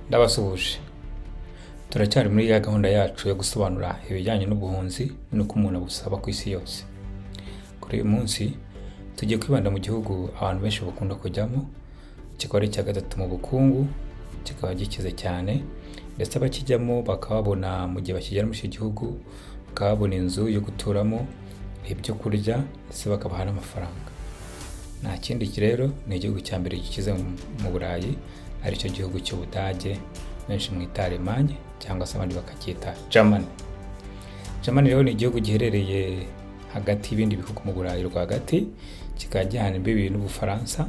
Ndabasuhuje. Turacyari muri ya gahunda yacu yo gusobanura ibijyanye n'ubuhunzi n'uko umuntu abusaba ku isi yose. Kuri uyu munsi tugiye kwibanda mu gihugu abantu benshi bakunda kujyamo, kikaba ari icya gatatu mu bukungu, kikaba gikize cyane, ndetse abakijyamo bakababona mu gihe bakigera muri icyo gihugu, bakaba babona inzu yo guturamo, ibyo kurya, ndetse bakabaha n'amafaranga. Nta kindi rero, ni igihugu cya mbere gikize mu Burayi, aricyo gihugu cy'Ubudage, benshi mwita Allemagne cyangwa se abandi bakacyita Germany. Germany rero ni igihugu giherereye hagati y'ibindi bihugu mu Burayi rwagati, kikaba gihana imbibi n'Ubufaransa,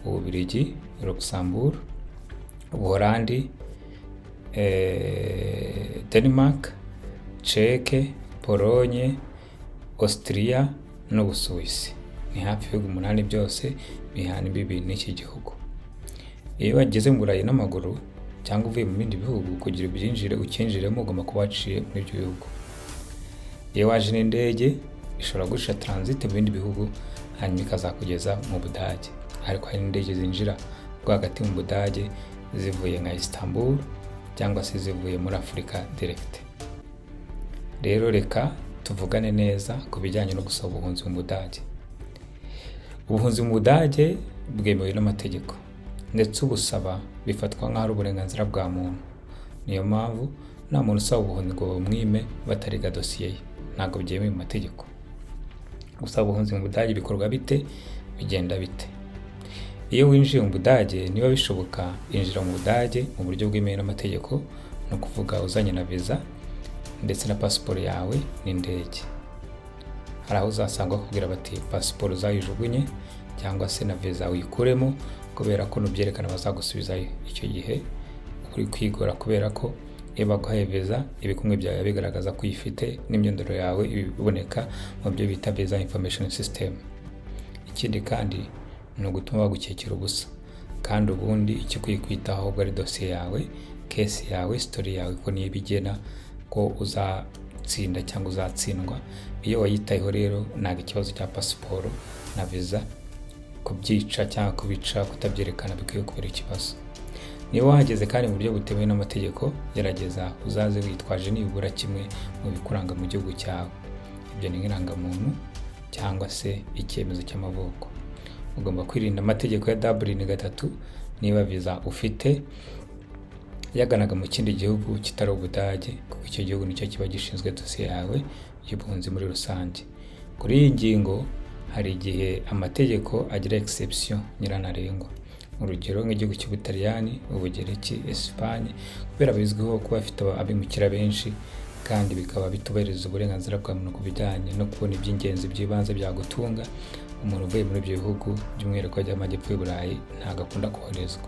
Ububiligi, Luxembourg, Ubuholandi, Denmark, Czech, Pologne, Austria n'Ubusuwisi. Ni hafi ibihugu 8 byose bihana imbibi n'iki gihugu. Iyo wageze mu Burayi n'amaguru cyangwa uvuye mu bindi bihugu, kugira ubyinjire ucyinjiremo ugomba kuba waciye muri ibyo bihugu. Iyo waje n'indege ishobora guca transit mu bindi bihugu, hanyuma ikazakugeza mu Budage. Ariko hari n'indege zinjira rwagati mu Budage zivuye nka Istanbul cyangwa se zivuye muri Afurika direct. Rero reka tuvugane neza ku bijyanye no gusaba ubuhunzi mu Budage. Ubuhunzi mu Budage bwemewe n'amategeko, ndetse ubusaba bifatwa nk'aho ari uburenganzira bwa muntu. Niyo mpamvu nta muntu usaba ubuhunzi ngo bamwime batariga dosiye ye, ntabwo byemewe mu mategeko. Gusaba ubuhunzi mu Budage bikorwa bite? Bigenda bite? Iyo winjiye mu Budage, niba bishoboka, injira mu Budage mu buryo bwemewe n'amategeko, ni ukuvuga uzanye na viza ndetse na pasiporo yawe n'indege. Hari aho uzasanga bakubwira bati pasiporo uzayijugunye cyangwa se na viza uyikuremo, kubera ko nubyerekana bazagusubizayo. Icyo gihe uri kwigora, kubera ko iyo baguhaye viza, ibikumwe byawe bigaragaza ko uyifite n'imyirondoro yawe iboneka mu byo bita visa information system. Ikindi kandi ni ugutuma bagukekera ubusa, kandi ubundi icyo ukwiye kwitaho ahubwo ari dosiye yawe, case yawe, story yawe, ko niyo ibigena ko uzatsinda cyangwa uzatsindwa. Iyo wayitayeho rero, ntabwo ikibazo cya pasiporo na viza kubyica cyangwa kubica, kutabyerekana, bikwiye kubera ikibazo. Niba wahageze kandi mu buryo butemewe n'amategeko, gerageza uzaze witwaje nibura kimwe mu bikuranga mu gihugu cyawe. Ibyo ni nk'irangamuntu cyangwa se icyemezo cy'amavuko. Ugomba kwirinda amategeko ya Dublin 3 niba viza ufite yaganaga mu kindi gihugu kitari Ubudage, kuko icyo gihugu nicyo kiba gishinzwe dosiye yawe y'ubuhunzi muri rusange. Kuri iyi ngingo, hari igihe amategeko agira exception nyirantarengwa. Urugero nk'igihugu cy'Ubutaliyani, Ubugereki, Esipanye, kubera bizwiho kuba bafite abimukira benshi kandi bikaba bitubahiriza uburenganzira bwa muntu ku bijyanye no kubona iby'ingenzi by'ibanze byagutunga, umuntu uvuye muri ibyo bihugu, by'umwihariko by'amajyepfo y'Uburayi, ntabwo akunda koherezwa.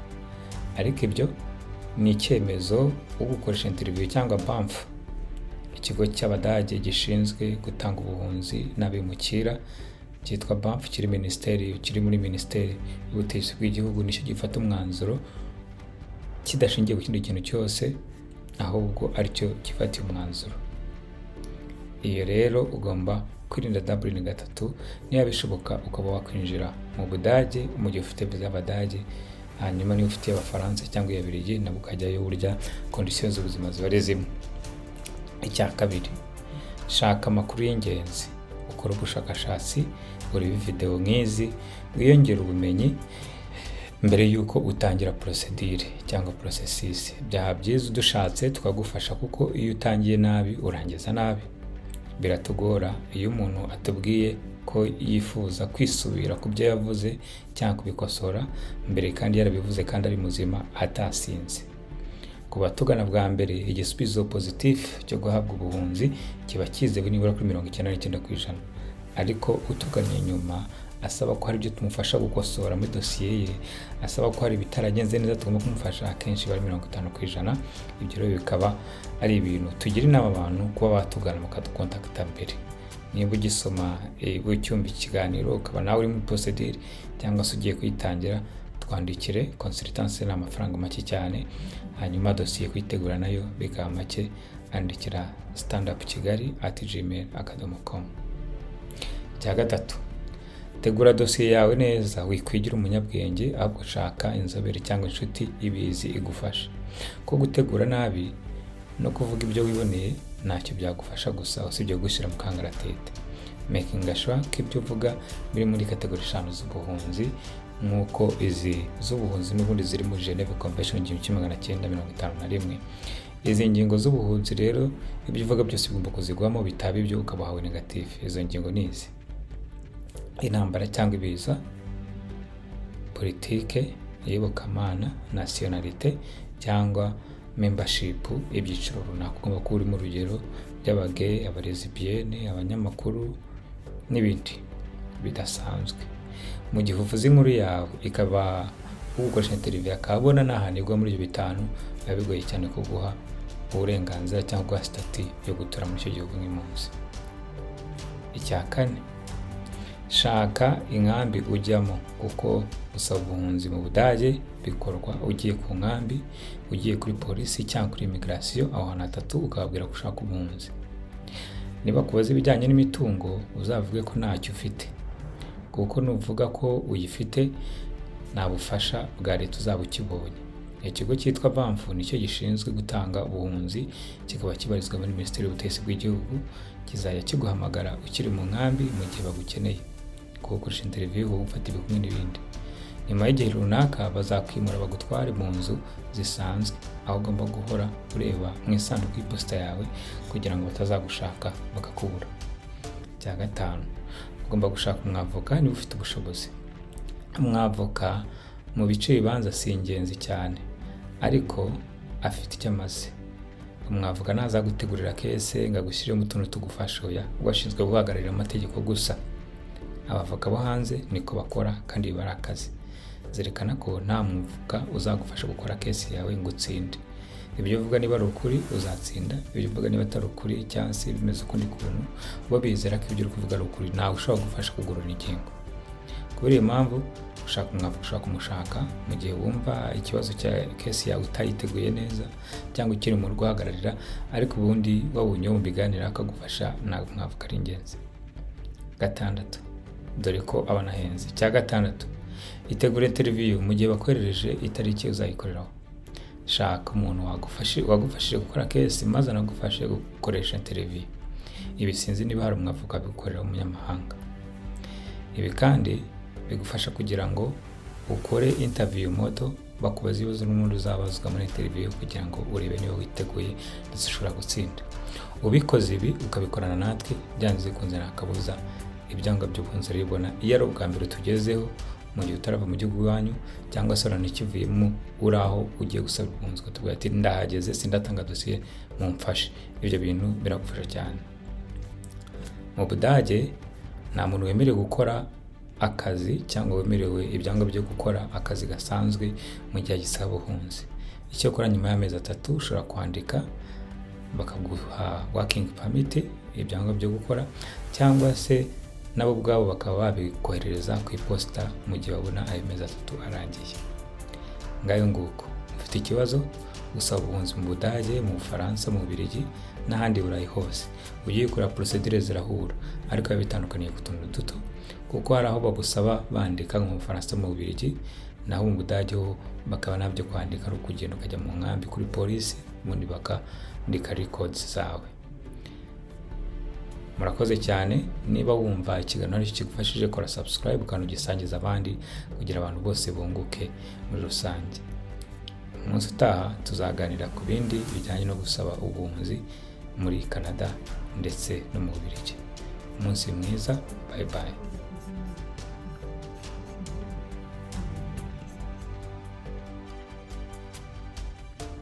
Ariko ibyo ni icyemezo ugukoresha interview cyangwa BAMF, ikigo cy'Abadage gishinzwe gutanga ubuhunzi n'abimukira cyitwa BAMF, kiri muri Minisiteri y'Ubutegetsi bw'Igihugu, nicyo gifata umwanzuro kidashingiye ku kindi kintu cyose, ahubwo aricyo gifatiye umwanzuro. Iyo rero ugomba kwirinda Dublin 3, niba bishoboka ukaba wakwinjira mu Budage mu gihe ufite viza y'Abadage, hanyuma niba ufite iy'Abafaransa cyangwa iy'Ababiligi nabwo ukajyayo, burya conditions z'ubuzima ziba ari zimwe. Icya kabiri, shaka amakuru y'ingenzi, ukore ubushakashatsi, urebe videwo nk'izi, wiyongere ubumenyi mbere y'uko utangira procédure cyangwa processus. Byaba byiza udushatse tukagufasha, kuko iyo utangiye nabi urangiza nabi. Biratugora iyo umuntu atubwiye ko yifuza kwisubira ku byo yavuze cyangwa kubikosora mbere, kandi yarabivuze kandi ari muzima atasinze. Ku batugana bwa mbere, igisubizo positif cyo guhabwa ubuhunzi kiba cyizewe nibura kuri 99%. Ariko utugannye nyuma asaba ko hari ibyo tumufasha gukosora muri dosiye ye, asaba ko hari ibitaragenze neza tugomba kumufasha, akenshi bari 50%. Ibyo rero bikaba ari ibintu tugira inama abantu kuba batugana bakadukontakita mbere. Niba ugisoma, ucyumva ikiganiro, ukaba nawe uri muri procédure cyangwa se ugiye kuyitangira, twandikire. Consultance ni amafaranga make cyane, hanyuma dosiye kuyitegura nayo bikaba make. Andikira standupkigali@gmail.com. Icya gatatu, Tegura dosiye yawe neza, wikwigira umunyabwenge, ahubwo shaka inzobere cyangwa inshuti ibizi igufasha. Ko gutegura nabi no kuvuga ibyo wiboneye ntacyo byagufasha, gusa usibye gushyira mu kangaratete. Making sure ko ibyo uvuga biri muri category eshanu z'ubuhunzi, nk'uko izi z'ubuhunzi n'ubundi ziri muri Geneve Convention 1951. Izi ngingo z'ubuhunzi rero, ibyo uvuga byose bigomba kuzigwamo, bitaba ibyo ukaba wahawe negative. Izo ngingo ni izi: intambara cyangwa ibiza, politike, iyobokamana, nationalité cyangwa membership, ibyiciro runaka ugomba kuba urimo, urugero by'aba gay, aba lesbienne, abanyamakuru n'ibindi bidasanzwe. Mu gihe uvuze inkuru yawe, ikaba ugukoresha interview akabona nta hantu igwa muri ibyo bitanu, biba bigoye cyane kuguha uburenganzira cyangwa guha statut yo gutura muri icyo gihugu nk'impunzi. Icya kane, shaka inkambi ujyamo, kuko gusaba ubuhunzi mu Budage bikorwa ugiye ku nkambi, ugiye kuri polisi cyangwa kuri immigration. Aho hantu hatatu ukababwira ko ushaka ubuhunzi. Niba kubaza ibijyanye n'imitungo, uzavuge ko ntacyo ufite, kuko nuvuga ko uyifite nta bufasha bwa leta uzaba ukibonye. Ikigo cyitwa BAMF nicyo gishinzwe gutanga ubuhunzi, kikaba kibarizwa muri Minisiteri y'Ubutegetsi bw'Igihugu. Kizajya kiguhamagara ukiri mu nkambi mu gihe bagukeneye kugukoresha interview, gufata ibikumwe n'ibindi. Nyuma y'igihe runaka bazakwimura bagutware mu nzu zisanzwe, aho ugomba guhora ureba mu isanduku y'iposita yawe kugira ngo batazagushaka bakakubura. Icya gatanu, ugomba gushaka umwavoka niba ufite ubushobozi. Umwavoka mu bice bibanza si ingenzi cyane, ariko afite icyo amaze. Umwavoka ntazagutegurira case ngo agushyiremo utuntu tugufasha, oya, ubwo ashinzwe guhagararira amategeko gusa. Abavoka bo hanze niko bakora kandi biba ari akazi. Zirikana ko nta mwavoka uzagufasha gukora case yawe ngo utsinde. Ibyo uvuga niba ari ukuri uzatsinda, ibyo uvuga niba atari ukuri cyangwa se bimeze ukundi kuntu, bo bizera ko ibyo uri kuvuga ari ukuri, ntawe ushobora gufasha kugorora ingingo. Kubera iyo mpamvu, ushaka umwavoka ushobora kumushaka mu gihe wumva ikibazo cya case yawe utayiteguye neza cyangwa ukiri mu guhagararira, ariko ubundi wabonye uwo mubiganira akagufasha, ntabwo umwavoka ari ingenzi. Gatandatu, dore ko aba anahenze. Icya gatandatu, itegure interview mu gihe bakoherereje itariki uzayikoreraho. Shaka umuntu wagufashije gukora case maze anagufashe gukoresha interview. Ibi sinzi niba hari umwavoka wabigukorera w'umunyamahanga. Ibi kandi bigufasha kugira ngo ukore interview model, bakubaza ibibazo n'ubundi uzabazwa muri interview, kugira ngo urebe niba witeguye ndetse ushobora gutsinda. Ubikoze ibi ukabikorana natwe, byanze bikunze nta kabuza ibyangombwa by'ubuhunzi urabibona, iyo ari ubwa mbere tugezeho mu gihe utarava mu gihugu iwanyu cyangwa se uranakivuyemo, uri aho ugiye gusaba ubuhunzi, ukatubwira ati: "Ndahageze, sindatanga dosiye, mumfashe." Ibyo bintu biragufasha cyane. Mu Budage nta muntu wemerewe gukora akazi cyangwa wemerewe ibyangombwa byo gukora akazi gasanzwe mu gihe agisaba ubuhunzi. Icyakora nyuma y'amezi 3 ushobora kwandika bakaguha working permit, ibyangombwa byo gukora, cyangwa se nabo ubwabo bakaba babikoherereza ku iposita mu gihe babona ayo mezi 3 arangiye. Ngayo nguko. Ufite ikibazo, gusaba ubuhunzi mu Budage, mu Bufaransa, mu Bubiligi n'ahandi Burayi hose, ugiye kureba procédure zirahura, ariko biba bitandukaniye ku tuntu duto, kuko hari aho bagusaba bandika nko mu Bufaransa, mu Bubiligi, naho mu Budage ho bakaba ntabyo kwandika, ari ukugenda ukajya mu nkambi kuri polisi, ubundi bakandika records zawe. Murakoze cyane. Niba wumva ikiganiro aricyo kigufashije, kora subscribe kandi ugisangiza abandi kugira abantu bose bunguke muri rusange. Umunsi utaha tuzaganira ku bindi bijyanye no gusaba ubuhunzi muri Canada ndetse no mu Bubiligi. Umunsi mwiza, bye bye.